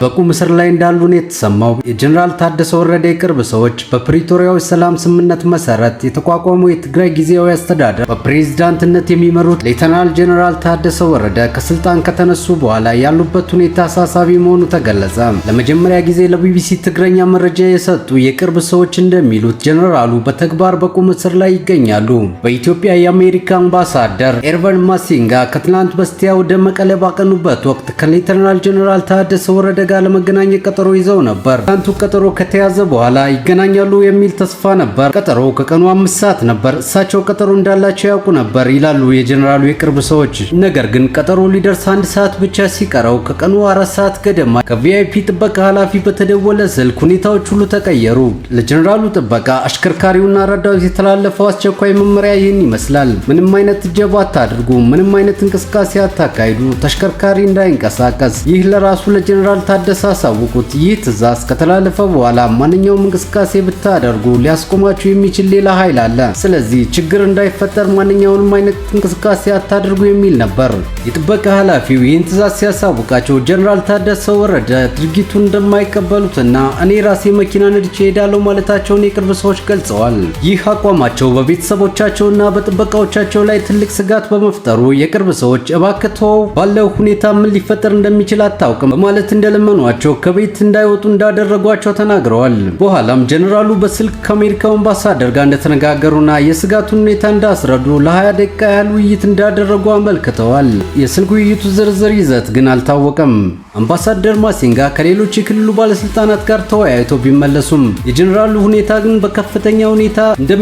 በቁም እስር ላይ እንዳሉ ነው የተሰማው። የጀነራል ታደሰ ወረደ የቅርብ ሰዎች በፕሪቶሪያው ሰላም ስምምነት መሰረት የተቋቋመው የትግራይ ጊዜያዊ አስተዳደር በፕሬዝዳንትነት የሚመሩት ሌተናል ጀነራል ታደሰ ወረደ ከስልጣን ከተነሱ በኋላ ያሉበት ሁኔታ አሳሳቢ መሆኑ ተገለጸ። ለመጀመሪያ ጊዜ ለቢቢሲ ትግረኛ መረጃ የሰጡ የቅርብ ሰዎች እንደሚሉት ጀነራሉ በተግባር በቁም እስር ላይ ይገኛሉ። በኢትዮጵያ የአሜሪካ አምባሳደር ኤርቨን ማሲንጋ ከትናንት በስቲያ ወደ መቀለ ባቀኑበት ወቅት ከሌተናል ጀነራል ታደሰ ወረደ ጋር ለመገናኘት ቀጠሮ ይዘው ነበር። ትናንቱ ቀጠሮ ከተያዘ በኋላ ይገናኛሉ የሚል ተስፋ ነበር። ቀጠሮ ከቀኑ 5 ሰዓት ነበር። እሳቸው ቀጠሮ እንዳላቸው ያውቁ ነበር ይላሉ የጀነራሉ የቅርብ ሰዎች። ነገር ግን ቀጠሮ ሊደርስ 1 ሰዓት ብቻ ሲቀረው ከቀኑ 4 ሰዓት ገደማ ከ VIP ጥበቃ ኃላፊ በተደወለ ስልክ ሁኔታዎች ሁሉ ተቀየሩ። ለጀነራሉ ጥበቃ አሽከርካሪውና ረዳቱ የተላለፈው አስቸኳይ መመሪያ ይህን ይመስላል። ምንም አይነት እጀባ አታድርጉ፣ ምንም አይነት እንቅስቃሴ አታካሂዱ፣ ተሽከርካሪ እንዳይንቀሳቀስ። ይህ ለራሱ ለጀነራል ታደሰ አሳውቁት። ይህ ትዕዛዝ ከተላለፈ በኋላ ማንኛውም እንቅስቃሴ ብታደርጉ ሊያስቆማችሁ የሚችል ሌላ ኃይል አለ። ስለዚህ ችግር እንዳይፈጠር ማንኛውንም አይነት እንቅስቃሴ አታድርጉ የሚል ነበር። የጥበቃ ኃላፊው ይህን ትዕዛዝ ሲያሳውቃቸው ጀነራል ታደሰ ወረደ ድርጊቱን እንደማይቀበሉትና እኔ ራሴ መኪና ነድቼ እሄዳለሁ ማለታቸውን የቅርብ ሰዎች ገልጸዋል። ይህ አቋማቸው በቤተሰቦቻቸውና በጥበቃዎቻቸው ላይ ትልቅ ስጋት በመፍጠሩ የቅርብ ሰዎች እባክህ ተወው፣ ባለው ሁኔታ ምን ሊፈጠር እንደሚችል አታውቅም በማለት እንደለመኗቸው፣ ከቤት እንዳይወጡ እንዳደረጓቸው ተናግረዋል። በኋላም ጀነራሉ በስልክ ከአሜሪካው አምባሳደር ጋር እንደተነጋገሩና የስጋቱን ሁኔታ እንዳስረዱ ለ20 ደቂቃ ያህል ውይይት እንዳደረጉ አመልክተዋል። የስልክ ውይይቱ ዝርዝር ይዘት ግን አልታወቀም። አምባሳደር ማሲንጋ ከሌሎች የክልሉ ባለስልጣናት ጋር ተወያይተው ቢመለሱም የጀነራሉ ሁኔታ ግን በከፍተኛ ሁኔታ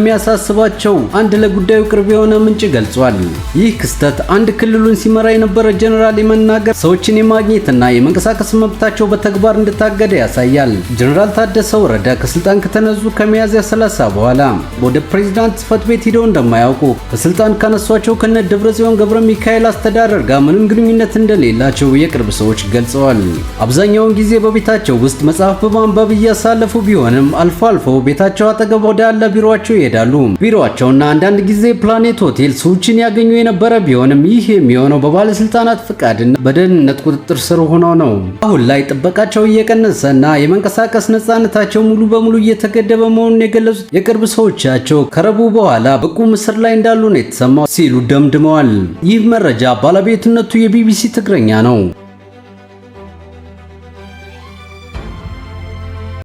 እንደሚያሳስባቸው አንድ ለጉዳዩ ቅርብ የሆነ ምንጭ ገልጿል። ይህ ክስተት አንድ ክልሉን ሲመራ የነበረ ጀነራል የመናገር፣ ሰዎችን የማግኘትና የመንቀሳቀስ መብታቸው በተግባር እንደታገደ ያሳያል። ጀነራል ታደሰ ወረደ ከስልጣን ከተነሱ ከሚያዝያ 30 በኋላ ወደ ፕሬዝዳንት ጽሕፈት ቤት ሂደው እንደማያውቁ፣ ከስልጣን ካነሷቸው ከነ ደብረጽዮን ገብረ ሚካኤል አስተዳደር ጋር ምንም ግንኙነት እንደሌላቸው የቅርብ ሰዎች ገልጸዋል። አብዛኛውን ጊዜ በቤታቸው ውስጥ መጽሐፍ በማንበብ እያሳለፉ ቢሆንም አልፎ አልፎ ቤታቸው አጠገብ ወዳለ ቢሮአቸው ይሄዳሉ። ቢሮአቸውና አንዳንድ ጊዜ ፕላኔት ሆቴል ሰዎችን ያገኙ የነበረ ቢሆንም ይህ የሚሆነው በባለስልጣናት ፍቃድና በደህንነት ቁጥጥር ስር ሆኖ ነው። አሁን ላይ ጥበቃቸው እየቀነሰና የመንቀሳቀስ ነጻነታቸው ሙሉ በሙሉ እየተገደበ መሆኑን የገለጹት የቅርብ ሰዎቻቸው ከረቡዕ በኋላ በቁም እስር ላይ እንዳሉ ነው የተሰማው ሲሉ ደምድመዋል። ይህ መረጃ ባለቤትነቱ የቢቢሲ ትግረኛ ነው።